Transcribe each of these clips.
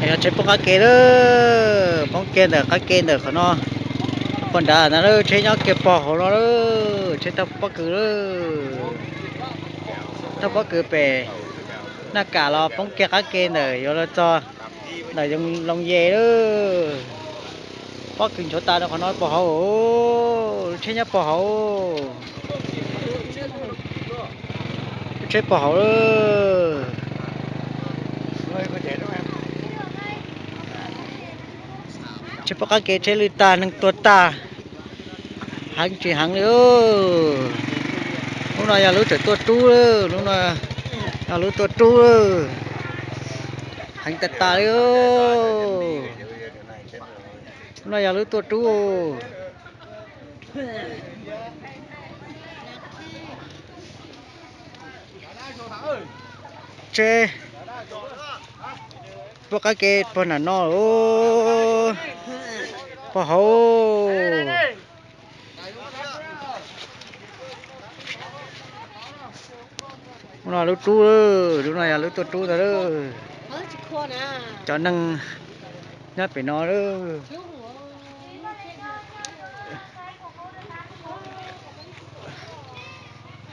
Yog tsheb poob qab ke lawm, poob kiag ntawm qab ke ntawm qhov no. Pog nrad na lawm, tsheb nyob kiag pog hauv no lawm, tsheb taug pob kws lawm. Taug pob kws pem Naj Kam los poob kiag qab ke ntawm yuav los txog ntawm Loos Yes lawm. Pob kws nchuav tas rau qhov no pog hauv, tsheb nyob pog hauv. Tsheb pog hauv lawm. Tsheb poob qab ke, tsheb lwj tag, neeg tuag tag, heev tsis heev li. Lub no yog lub tseem tuaj rub lawm, lub no yog lub tuaj rub lawm, heev tas tas li. Lub no yog lub tuaj rub. Tsheb poob qab ke pog nram no, pog hauv. Lub no lub rub, lub no yog lub tuaj rub ntag lawm. Cov neeg nyob pem no lawm.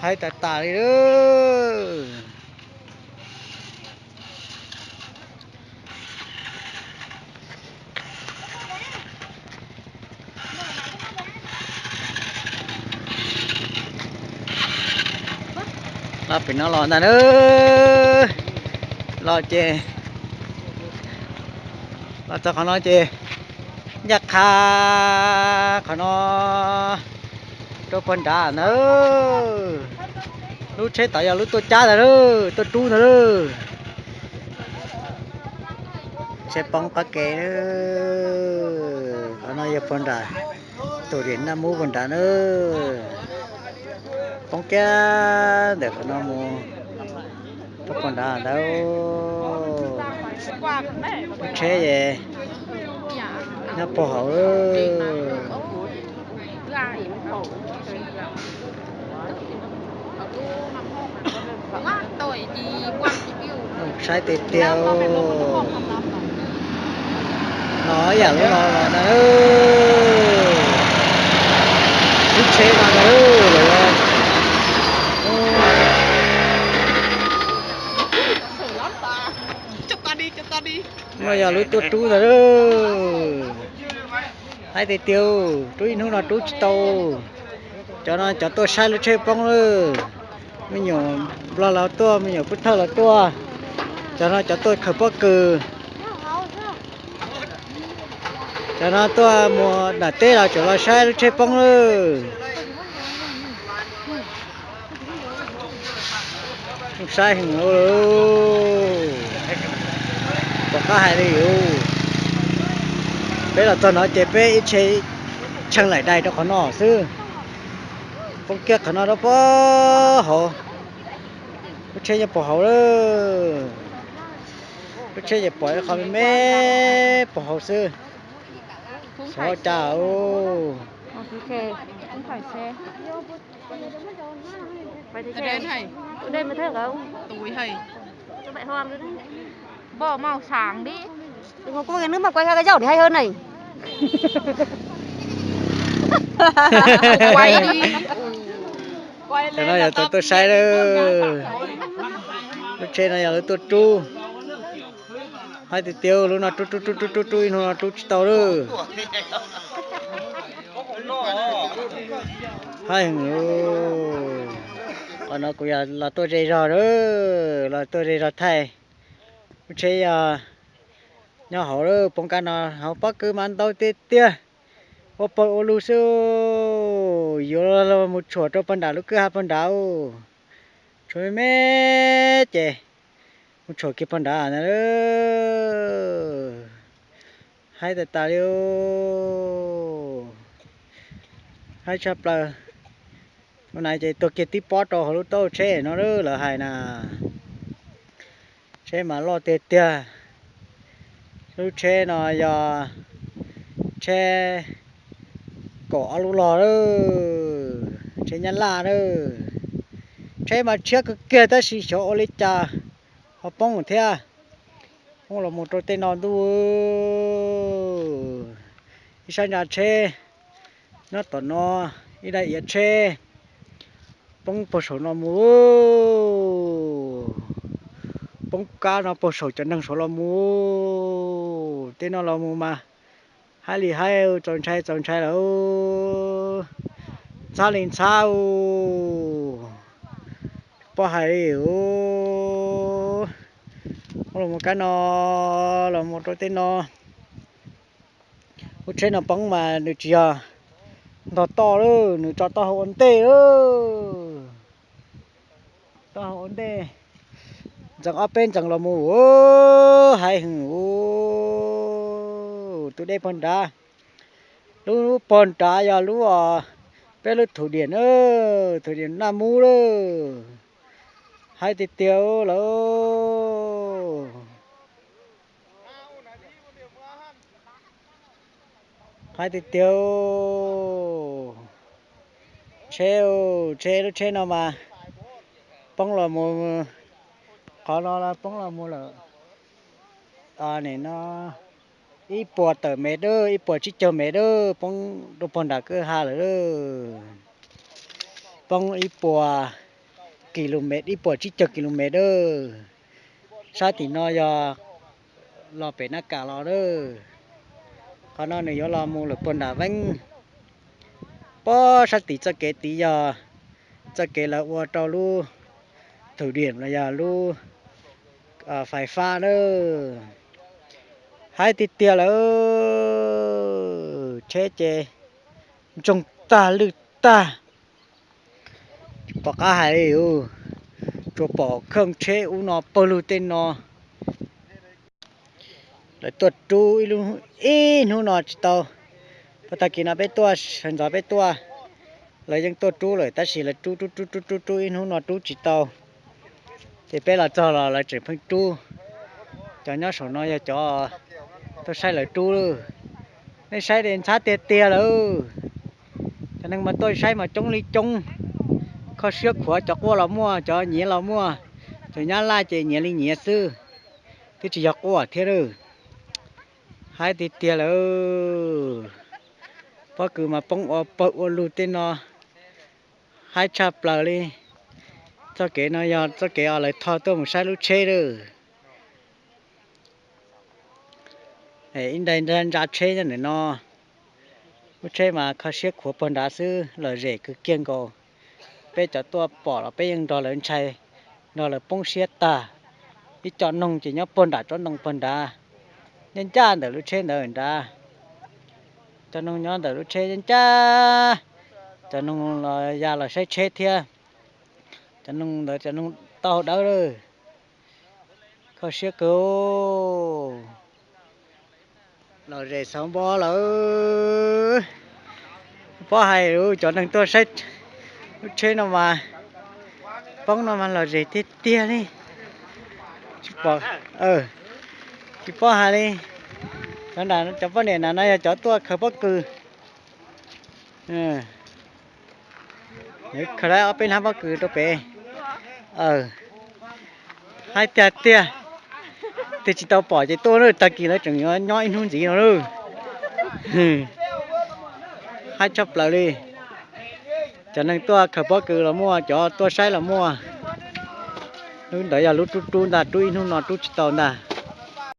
Heev tas tas li lawm. Los pem no los ntag na. Los ces, los txog qhov no ces ncaj qha qhov no rau pog nrad ntag. Lub tsheb tod yog lub tuaj cab ntag lauj, tuaj rub ntag lauj. Tsheb poob qab ke, qhov no yog pog nrad, tus dim Naj Mub pog nrad na. Poob kiag ntawm qhov no mus rau pog nrad ntag. Lub tsheb es nyob pog hauv. Saib tiag tiag. No yam lub no los ntag, lub tsheb no ntag. No yog lub tuaj rub ntag. Saib tiag tiag, rub ib hnub no rub tsis tau. Cov no cov tuaj saib lub tsheb poob lawm. Me nyuam Nplog los tuaj, me nyuam Pub Thawj los tuaj. Cov no cov tuaj khaws pob kws. Cov no tuaj mus nram teb los tseem los saib lub tsheb poob lawm. Saib heev, pom qab hais li. Peb los txog no ces peb ib tsheb tshee laim dais rau qhov no xwb. Poob kiag qhov no rau pog hauv. Lub tsheb nyob pog hauv lawm. Lub tsheb ces pom ib qho me me pog hauv xwb. Xyov cas. Npoj mau sàng đi. Đừng có quay cái nước mà quay cái dòng thì hay hơn này. Cov no yog tus tuaj saib lawm. Lub tsheb no yog lub tuaj rub. Hais tiag tiag, lub no rub rub rub rub rub rub ib hnub no rub tsis tau lawm. Hais heev. Qhov no kuv yog los tuaj ze zog lawm, los tuaj ze zog thaij. Lub tsheb yog nyob hauv lawm, poob kab no hauv pob kws mas ntau tiag tiag. Ua pawg ua lug xwb. Yuav mus tshuam rau pog nram lub kwj ha pog nrad. Tshuam me me ces mus tshuam kiag pog nrad na. Haib tas tas li. Haib tshaj plaws. Ua na ces tuag kiag tib pob rau hauv lub taub hau tsheb no lawm, lawv hais na. Tsheb mas loj tiag tiag. Lub tsheb no yog tsheb kaum ob lub log lawm, tsheb Nyab Laj lawm. Tsheb mas tshiab kawg kiag tab sis xyov ua li cas ho poob thiab. Poob los mus rau tej no ntuj, ib sab ntsa tsheb nyob tom no, ib daim iav tsheb poob puag saum no mus, poob kab no puag saum cov neeg saud los mus. Tej no los mus mas haib li haib, txaus ntshai txaus ntshai lawm, ntxhab li ntxhab. Poob hais li, poob los mus kab no, los mus rau tej no. Lub tsheb no poob mas nws tsis yog ntog toj lawm, nws tso taub hau ua ntej lawm. Taub hau ua ntej, ntxeev ob peb ntxeev los mus, haib heev ub. Tus dej puag nrad, lub puag nrad yog lub, peb lub thum diam na, thum diam Naj Mub lawm. Haib tiag tiag lawm. Haib tiag tiag. Tsheb, tsheb, lub tsheb no mas poob los mus, qhov no poob los mus lawm. Nim no ib puas tawm mev dawb, ib puas tsib caug mev dawb, poob rau puag nram kwj ha lawm. Poob ib puas kis lus mev, ib puas tsib caug kis lus mev dawb. Sab tim no yog los pem Naj Kas los lawm. Qhov no nws yuav los mus lawm puag nram Veeb. Pob sab tim txoj kev tid yog txoj kev lawv ua rau lub thum diam los yog lub fais fab lawm. Haib tiag tiag lawm, tsheb ces ntsoog tag lwj tag. Pom qab hais li, tsuas pom khoom tsheb ub no pawg lug tej no. Lawv tuaj rub ib hnub no tsis tau. Pab tag kis no peb tuaj, sawv ntxov peb tuaj, lawv yeej tuaj rub lawm tab sis lawv rub rub rub rub rub rub ib hnub no rub tsis tau. Ces peb los txog los lawv tseem pheej rub. Cov nyob saum no yog cov tuaj saib lawv rub lawm. Nej saib ces ntxhab tiag tiag lawm. Cov neeg mas tuaj saib mas coob li coob. Kho siab khuav, cov quaj los muaj, cov nyiav los muaj. Cov nyab laj ces nyiav li nyiav xwb, twb tsis yog quaj thiab lawm. Haib tiag tiag lawm. Pob kws mas poob ua pawg ua lug tej no, haib tshaj plaws li. Txoj kev no yog txoj kev uas lawv tho tuaj mus saib lub tsheb lawm. Ib daim ntsa tsheb nyob ntawm no, lub tsheb mas kho siab khuav puag nrad xwb, lom zem kawg kiag nkaus. Peb cov tuaj pom los peb yeej nrog lawv ntshai, nrog lawv poob siab tag. Ib co noog ces nyob puag nram tsob ntoo puag nrad, ncaj ncaj ntawm lub tsheb ntawd nrad. Cov noog nyob ntawm lub tsheb ncaj ncaj, cov noog los ya los saib tsheb thiab. Cov noog ntawd cov noog taub hau dawb lawm. Kho siab kawg. Lom zem xauv npo lawm. Pob hais cov neeg tuaj saib lub tsheb no mas, poob no mas lom zem tiag tiag li. Tsis pom, tsis paub hais li. Cov nram, cov poj niam nram no yog cov tuaj khaws pob kws. Khaws ob peb hnab pob kws rau pem. Haib tiag tiag. Twb tsis tau pom ces tuaj lawm, tag kis lawv tseem yuav nyob ib hnub ntxiv no lawm. Haib tshaj plaws li. Cov neeg tuaj khaws pob kws los muaj, cov tuaj saib los muaj. Lub ntawd yog lub rub rub ntag, rub ib hnub no rub tsis tau ntag.